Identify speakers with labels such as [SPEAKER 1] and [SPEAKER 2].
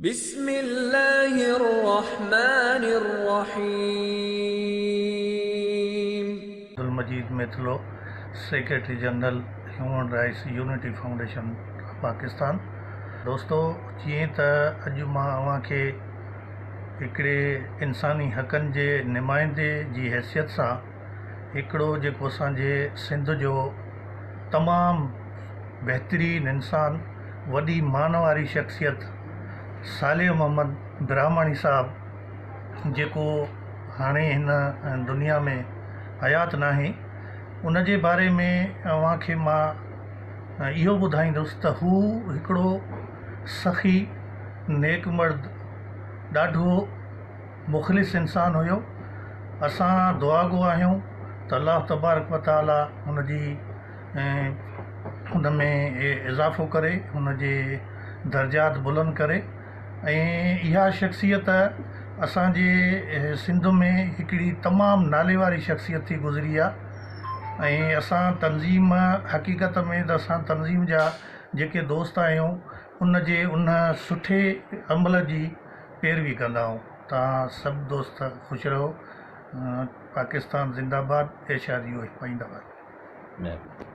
[SPEAKER 1] بسم الله الرحمٰن الرحيم.
[SPEAKER 2] Abdul Majeed Mithlo, secretary general human rights unity foundation of Pakistan. دوستو جيئن ته اڄ مان اوهان کي هڪڙي انساني حقن جي نمائندي جي حيثيت سان هڪڙو جيڪو اسان جي سنڌ جو تمام بهترين انسان وڏي مان واري شخصيت صالح محمد براهماڻي صاحب جيڪو هاڻي هن دنيا ۾ حيات ناهي ان جي باري ۾ اوهان کي مان اهو ٻڌائيندس ته هو هڪڙو سخي نيڪ مرد ڏاڍو مخلص انسان هيو اسان دعاگو آهيون ته الله تبارڪ وتعاليٰ هن جي ۽ ان ۾ اضافو ڪري ان جي درجات بلند ڪري ۽ اها شخصيت اسان جي سنڌ ۾ هڪڙي تمام نالي واري شخصيت ٿي گذري آهي ۽ اسان تنظيم حقيقت ۾ ته اسان تنظيم جا جيڪي دوست آهيون ان جي ان سٺي عمل جي پيروي ڪندا آهيون توهان سڀ دوست خوش رهو پاڪستان زنده باد ايش آر يو ايف پائنده باد.
[SPEAKER 3] مهرباني.